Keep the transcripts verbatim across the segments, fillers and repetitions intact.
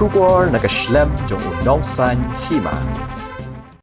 Khubor na ka shlem jong u Nongsaiñ Hima.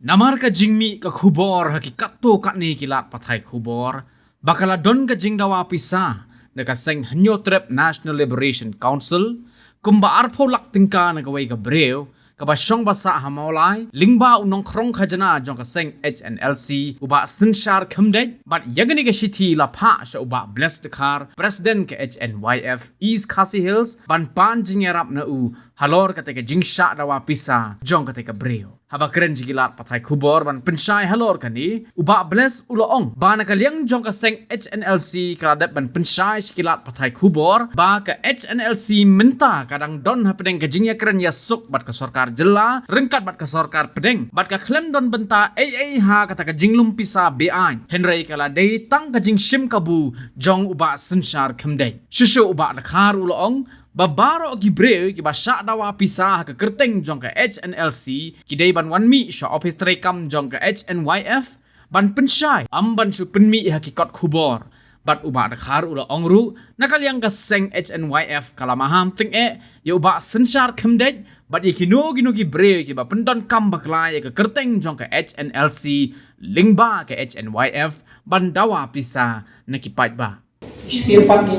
Namar ka jingmih ka khubor ha ki katto katne ki lad pathai khubor ba ka la don ka jingdawa pisa na ka seng Hynñiewtrep National Liberation Council kumba arphew lak tyngka na kawei ka briew kaba shong ba sah ha Mawlai lyngba u nongkhrong khajna jong ka seng H N L C u Bah Synshar Khymdeit, bad ïa kane ka shithi la phah sha u Bah Bless Dkhar, President ka H N Y F East Khasi Hills, ban pan jingïarap na u halor kata ka jingshah dawa pisa jong kata ka briew. Haba kren sha ki lad pathai khubor ban pynshai halor kane, u Bah Bless u la ong ba na ka liang jong ka seng H N L C ka la dep ban pynshai sha ki lad pathai khubor ba ka H N L C mynta ka dang don hapdeng ka jingïakren ïasuk bad ka sorkar jylla ryngkat bad ka sorkar pdeng, bad ka khlem don bynta ei ei ha kata ka jinglum pisa be-aiñ, hynrei ka la dei tang ka jingshim kabu jong u Bah Synshar Khymdeit. Shuh shuh u Bah Dkhar u la ong ba baroh ki briew kiba shah dawa pisa ha ka kyrteng jong ka H N L C ki dei ban wan mih sha ophis treikam jong ka H N Y F ban pynshai, ym ban shu pynmih ha ki kot khubor. Bad u Bah Dkhar u la ong ruh na ka liang ka seng H N Y F ka la maham tyngeh ïa u Bah Synshar Khymdeit bad ïa kino kino ki briew kiba pyndonkam bakla ïa ka kyrteng jong ka H N L C lyngba ka H N Y F ban dawa pisa na ki paidbah. Shisien pat ngi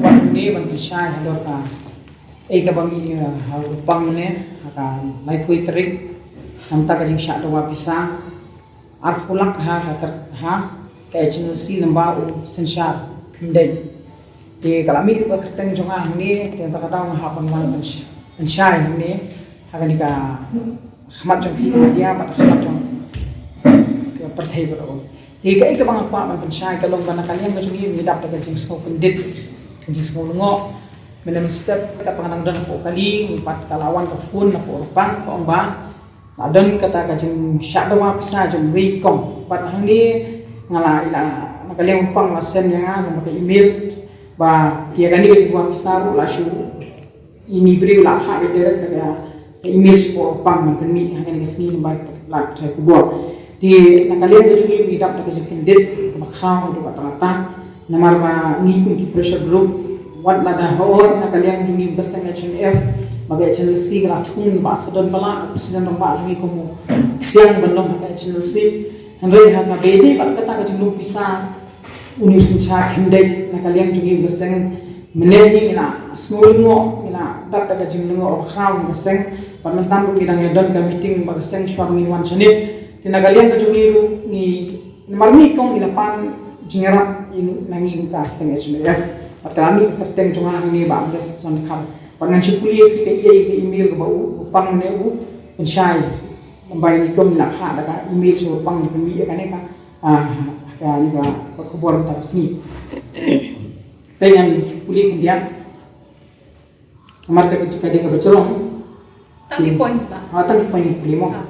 wan hangne ban pynshai halor kaei kaba mih, eh, ha u pang mynne ha ka laiphew tarik, namar ka jingshah dawa pisa arphew lak ha ka kyrteng ha ka H N L C lyngba u Synshar Khymdeit. Te ka la mih ka kyrteng jong nga hangne, te namar kata nga hap ban wan pynsh-, pynshai hangne ha kane ka khmat jong phi media bad khmat jong ka pyrthei baroh. Te kaei kaba nga kwah ban pynshai ka long ba na ka liang ka jong ngi ngi dap da ka jingsngew kyndit, ka jingsngew lyngngoh. Mynne mynstep katba nga dang don hapoh kali, ngi pat ka la wan ka phone na hapoh rympang, ka ong ba la don kata ka jingshah dawa pisa jong uwei kong. Bad hangne nga la, i la, na ka liang u pang la send ïa nga, nga ka email ba ïa kane ka jingdawa pisa ruh la shu ine i briew la phah ïa direct na ka email sha u pang ban pynmih ha kane ka sngi lyngba ki lad pathai khubor. Te na ka liang ka jong ngi ngi dap da ka jingkyndit kaba khraw haduh katta katta namar ba ngi kum ki pressure group, wat lada hooid na ka liang jong ngi ka seng H N F ba ka H N L C ka la thung ba sa don ba la president rangbah jong ngi kum u ksiang ban long ha ka H N L C. Hynrei ha kaba ïadei bad kata ka jinglum pisa, une u Synshar Khymdeit, na ka liang jong ngi ka seng mynne ngi la sngew lyngngoh, ngi la dap da ka jinglyngngoh ba khraw ka seng. Bad mynta ruh ngi dang ïa don ka meeting ba ka seng shuwa ba ngin wan shane. Te na ka liang ka jong ngi ruh ngi, namar ngi kong ngi la pan jingïarap na ngi ka seng H N L F. Bad ka la mih ka kyrteng jong nga hangne ba Agnes Songkhar. Bad ngan shu pule ïa phi ka email, ka email kaba u pang mynne u pynshai. Namar ngi kong ngi la phah da ka email sha u pang pynmih ïa kane ka Ah, ka, ka, ka khubor mynta ka sngi. Te ngan pule khyndiat. Namar ka, ka dei kaba jrong. Tang ki points ba. Ah, tang ki point pule mo. Ah.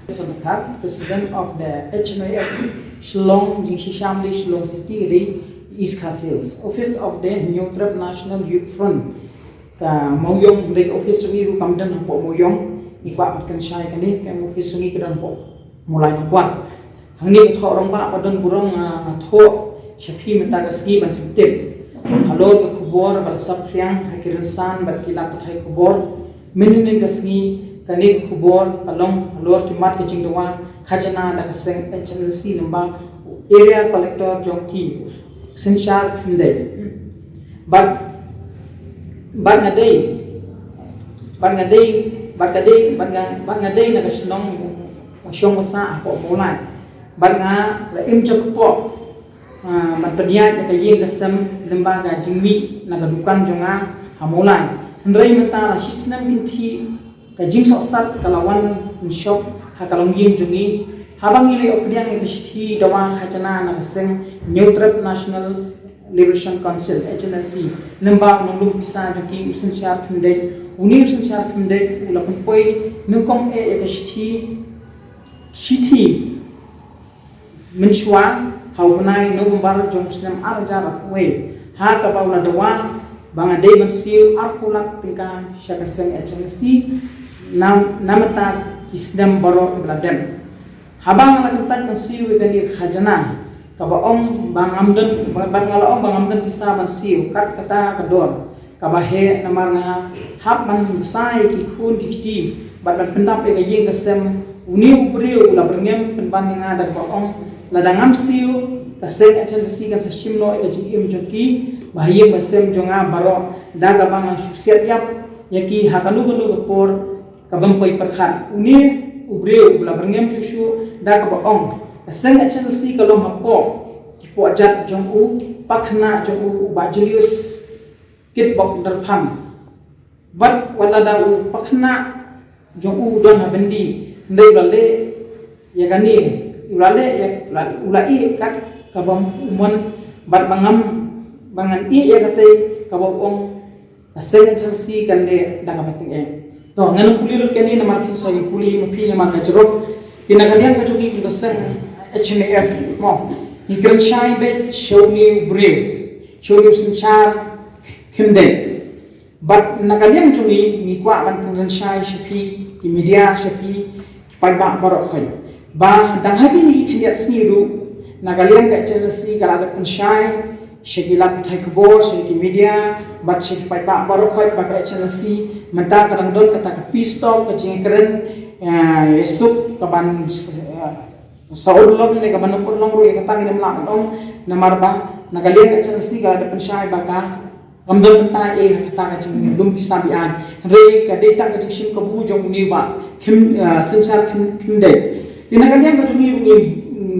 Songkhar, President of the H N Y F, Shillong, jingshisha mynta Shillong City, ka dei East Khasi Hills. Office of the Hynñiewtrep National Youth Front. Ka Mawiong, hynrei ka office jong ngi ruh kam don hapoh Mawiong, ngi kwah ban pynshai kane, ka office jong ngi ka don hapoh Mawlai Mawpar. Hangne ka thoh rangbah ba don burom nga, nga thoh sha phi mynta ka sngi ban pyntip halor ka khubor ba la saphriang ha ki rynsan bad ki lad pathai khubor mynhynnin ka sngi. Kane ka khubor ka long halor ki mat ka jingdawa khajna da ka seng H N L C lyngba u Area Collector jong ki, Synshar Khymdeit. Bad, bad nga dei, bad nga dei, bad ka dei, bad nga, bad nga dei na ka shnong, shong ba sah hapoh Mawlai. Bad nga la im jingkyrpad, ah, ban pynïaid ïa ka ïing ka sem lyngba ka jingmih na ka dukan jong nga ha Mawlai. Hynrei mynta la shi snem kynthih ka jingsohsat ka la wan pynshop ha ka longïing jong ngi. Haba ngi la ïoh pdiang ïa ka shithi dawa khajna na ka seng Hynñiewtrep National Liberation Council, H N L C, lyngba u nonglum pisa jong ki u Synshar Khymdeit. Une u Synshar Khymdeit u la pynpoi nyngkong eh ïa ka shithi, shithi mynshuwa ha u bnai November jong u snem ar hajar arphew wei, ha kaba u la dawa ba nga dei ban siew arphew lak tyngka sha ka seng H N L C na, na mynta ki snem baroh kiba la dep. Haba nga la kyntait ban siew ïa kane ka khajna, kaba ong ba ngam don, ba, ba nga la ong ba ngam don pisa ban siew, kat kata ka dor kaba heh, namar nga Ap man bsai ki khun ki kti bad ban pyndap ïa ka ïing ka sem, une u briew u la byrngem pynban ïa nga da kaba ong, lada ngam siew ka seng H N C kan sa shim noh ïa ka jingim jong ki ba ha ïing ba sem jong nga baroh da kaba nga shu siat ïap ïa ki ha kano kano ka por ka bym poi pyrkhat. Une u briew u la byrngem shuh shuh da kaba ong, ka seng H N C ka long hapoh ki pohjat jong u pakhynnah jong u, u Bah Julius Kitbok Darphang. Bad wat lada u pakhynnah jong u don ha byndi, hynrei u la leh ïa kane, u la leh ïa, u la, u la ïeh kat kaba u mon, bad ba ngam, ba ngan ïeh ïa katei kaba u ong, ka seng H N C kan leh da kaba tyngeh. To, ngan ym pule lut kane namar phin sa ïa pule ma phi namar ka jrok. Te na ka liang ka jong ngi kum ka seng H N A F mo, ngi kren shai beit sha une u briew, sha une u synshar khyndiat. Bad na ka liang jong ngi, ngi kwah ban pynrynshai sha phi ki media, sha phi ki paidbah baroh khoit, ba dang ha kine ki khyndiat sngi ruh na ka liang ka H N C ka la dep pynshai sha ki lad pathai khubor, sha ki media bad sha ki paidbah baroh khoit ba ka H N C mynta ka dang don kata ka peace talk, ka jingkren, eh, ïasuk kaban, eh, sa urlong ne kaban urlong ruh ïa kata ngin ym lah ban ong, namar ba na ka liang ka H N C ka la dep pynshai ba ka kam don bynta ei ha kata ka jinglum pisa biang. Hynrei ka dei tang ka jingshim kabu jong une u Bah Khym, eh, Synshar Khym, Khymdeit. Te na ka liang ka jong ngi ngi,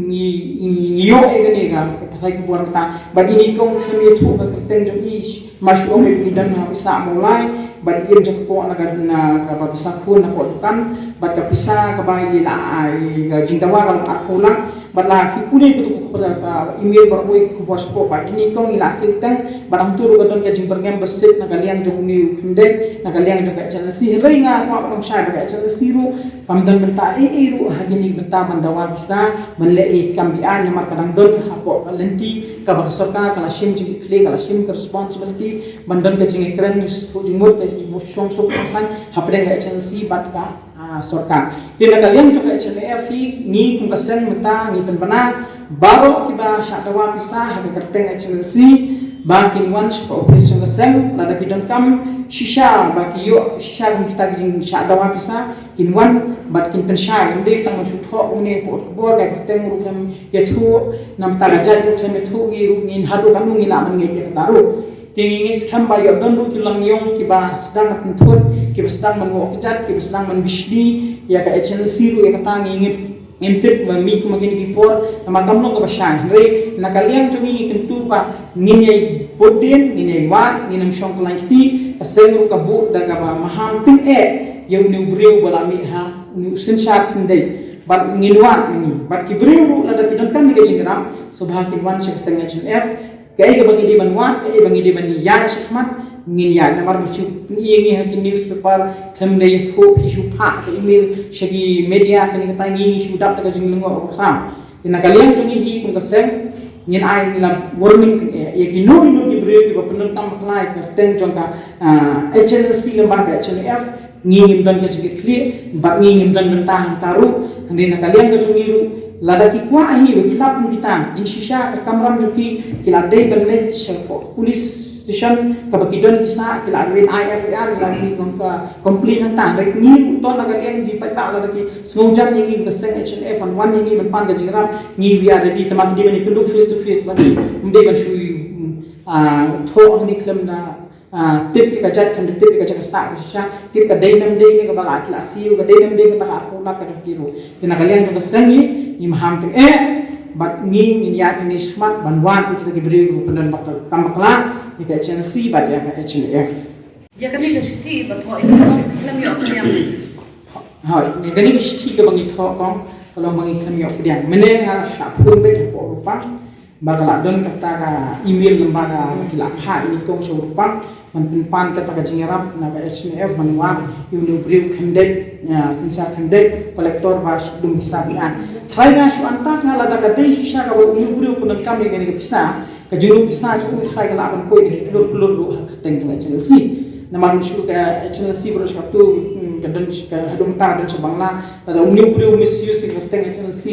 ngi, ngi, ngi ïoh ïa kane ka, ka pathai khubor mynta. Bad i nyngkong khlem ïathuh ka kyrteng jong i, ma shu ong i don ha pisa Mawlai, bad i im jingkpoh na ka, na kaba pisa khun na poh dukan, bad ka pisa kaba i la, ah, i ka jingdawa ka long arphew lak. Bad la ki pule kito ki khubor, ah, email baroh ki khubor shapoh, bad kine kong i la siew teng, bad hangto ruh ka don ka jingbyrngem bad siew na ka liang jong une u Khymdeit, na ka liang jong ka H N C. Hynrei nga kwah ban ong shai ba ka H N C ruh kam don bynta ei ei ruh ha kine ki bynta ban dawa pisa, ban leh ei kam biang, namar ka dang don hapoh ka lynti kaba ka sorkar ka la shim jingkitkhlieh, ka la shim ka responsibility ban don ka jingkren, jingmut, ka jingmut shong suk shong saiñ hapdeng ka H N C bad ka ah, sorkar. Te na ka liang jong ka H N A F hi, ngi kum ka seng mynta ngi pynbna baroh kiba shah dawa pisa ha ka kyrteng H N C ba kin wan sha ka ophis jong ka seng, lada ki donkam shisha ba ki ïoh shisha kum kita ki jingshah dawa pisa, kin wan bad kin pynshai. Ym dei tang ban shu thoh kumne hapoh khubor, ka kyrteng ruh khlem ïathuh, namar ka jait ruh khlem ïathuh, ngi ruh ngin haduh katno ngi lah ban ngeit ïa kata ruh. Te ngi ngeit skhem ba ïoh don ruh ki langïong kiba sdang ban pynthut, kiba sdang ban wad kjat, kiba sdang ban bishni ïa ka H N C ruh, ïa kata ngi ngeit, ngim tip ba mih kum kine ki por, namar kam long kaba shai. Hynrei na ka liang jong ngi ngi kyntu ba ngin ïai bud dien, ngin ïai wad, ngin ym shong kyllaiñ kti, ka seng ruh ka buh da kaba maham tyngeh ïa une u briew ba la mih ha une u synshar Khymdeit. Bad ngin wad ma ngi, bad ki briew ruh lada ki donkam ïa ka jingïarap, sngewbha kin wan sha ka seng H N F, kaei kaba ngi dei ban wad, kaei ba ngi dei ban ïaid shakhmat, ngin ïaid. Namar ba shu pyni ïa ngi ha ki newspaper, khlem da ïathuh, phi shu phah ka email sha ki media, kane kata ngi, ngi shu dap da ka jinglyngngoh kaba khraw. Te na ka liang jong ngi hi kum ka seng, ngin ai, ngi la warning tyngeh ïa kino kino ki briew kiba pyndonkam bakla ïa ka kyrteng jong ka, ah, H N C lyngba ka H N F, ngi ngim don ka jingkitkhlieh, bad ngi ngim don bynta hangta ruh. Hynrei na ka liang ka jong ngi ruh, lada ki kwah hi ba ki lap kum kita, jingshisha ka kamram jong ki, ki la dei ban leit sha ka police station kaba ki don ki sah, ki la win I F I R, ki la win ka complaint hangta. Hynrei ngi ruh to na ka liang ki paidbah, lada ki sngewjan ïa ngi ba seng H N F ban wan ïa ngi ban pan ka jingïarap, ngi we are ready, tangba ki dei ban ïakynduh face to face bad ngi, ym dei ban shu, mm, ah, thoh hangne khlem da ah, tip ïa ka jait, khlem da tip ïa ka jait ka sah, ka shisha, tip ka dei ne ym dei ne kaba la, ki la siew, ka dei ne ym dei kata ka arphew lak ka jong ki ruh. Te na ka liang jong ka seng ngi, ngi maham tyngeh, bad ngi, ngin ïaid, ngin ïaid shakhmat ban wad ïa kita ki briew kiba pyndonkam bakla ïa ka H N C bad ïa ka H N F. Ïa kane ka shithi ba thoh ïa ka kong khlem ïoh pdiang. Hooid, ïa kane ka shithi kaba ngi thoh kong, ka long ba ngi khlem ïoh pdiang. Mynne nga la shah phone beit hapoh Rupan, ba ka la don kata ka email lyngba ka, ki la phah ïa i kong sha Rupan ban pynpan kata ka jingïarap na ka H N F ban wad ïa une u briew Khymdeit, ïa, Synshar Khymdeit, collector ba shu lum pisa biang. Trai nga shu antak nga lada ka dei shisha kaba une u briew u pyndonkam ïa kane ka pisa, ka jinglum pisa jong u trai ka lah ban poi da ki klur klur ruh ha ka kyrteng jong ka H N L C. Namar shu ka H N L C baroh shi katta, mm, ka don shi ka, haduh mynta ka don sha Bangla. Lada une u briew u misuse ïa ka kyrteng H N L C,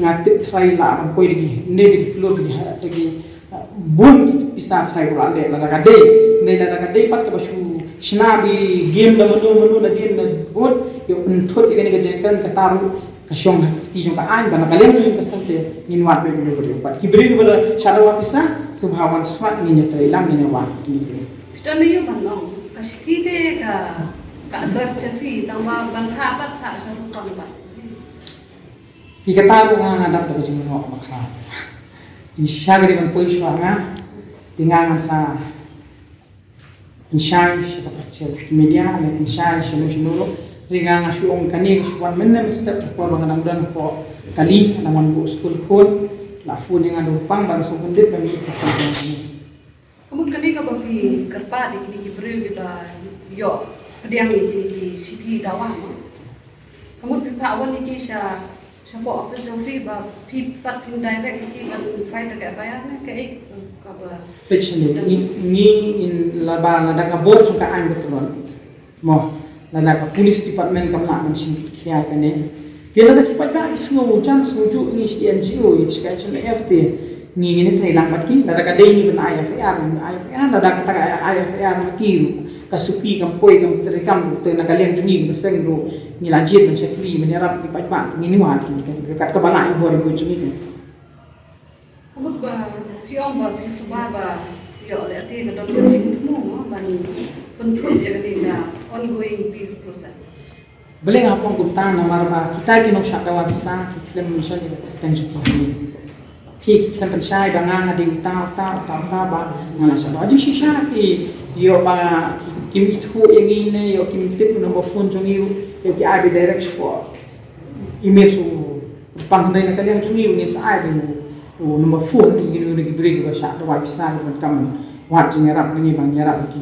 nga tip trai lah ban poi da ki, ne da ki klur, da ki, ha, da ki, ah, bun ki pisa trai ruh lah leh, lada ka dei, ne lada ka dei pat kaba shu Shna bi game da mano mano na din na bot, ïoh pynthut ïa kane ka jingkren kata ruh ka shong ha ka kti jong ka aiñ, ba na ka liang jong ka seng te ngin wad beit ïa u briew. Bad ki briew kiba la shah dawa pisa, sngewbha wan shakhmat, ngin ïatrei lang, ngin ïawad ki briew. Phi don ïa u ban ong ka shithi te ka, ka address sha phi, tang ba ban ha bad ha sha rukom ba. Hi kata ruh nga nga dap da ka jinglong ba khraw. Jingshisha ka dei ban poi shuwa nga, te nga ngan sa pynshai sha ka partial media, ne pynshai shano shano ruh. Hynrei nga nga shu ong kane ka shu wan mynne mynstep, ka por ba nga dang don hapoh kali, nga dang wan buh skul khun, la phone ïa nga da u pang ba nga sngewbha ban ïa ka pang. Ka mut kane kaba phi kyrpad ïa kine ki briew kiba ïoh pdiang ïa kine ki shithi dawa mo. Ka mut phi phah wan ïa ki sha, sha ko office jong phi ba phi pat phin direct ïa ki ban file da ka F I R ne kaei kaba. Peit shane, ngi, ngi in lada, lada ka bor jong ka aiñ ka turon. Mo, lada ka police department kam lah ban shim khia kane. Te lada ki paidbah ki sngew jan sngew juh ngi shi N G O, ngi shi ka H M F te. Ngi ngin ïatrei lang bad ki, lada ka dei ngi ban ai F I R, ngi ai F I R, lada kata ka ai F I R ma ki ruh ka suki kam poi kam treikam ruh, te na ka liang jong ngi ka seng ruh ngi la jied ban shakri ban ïarap ki paidbah, te ngin wad ki, ka, ka, kaba lah ïa bor ïa bor jong ngi. Ka mut ba phi ong ba phi sngewbha ba ïoh lehse ka don ka jingthmu mo ban pynthut ïa kane ka ongoing peace process. Balei nga ong kumta, namar ba kita ki nongshah dawa pisa ki khlem mention ïa ka kyrteng jong ki. Phi khlem pynshai ba nga nga dei uta uta uta uta ba nga la shah dawa. Jingshisha ki ïoh ba ki, kim ithuh ïa ngi ne ïoh kim tip u number phone jong ngi, ïoh ki ai direct sha email sha u pang, hynrei na ka liang jong ngi ngin sa ai u number phone ïa kine ki briew kiba shah dawa pisa, ban kam wad jingïarap, ngi ban ïarap ïa ki.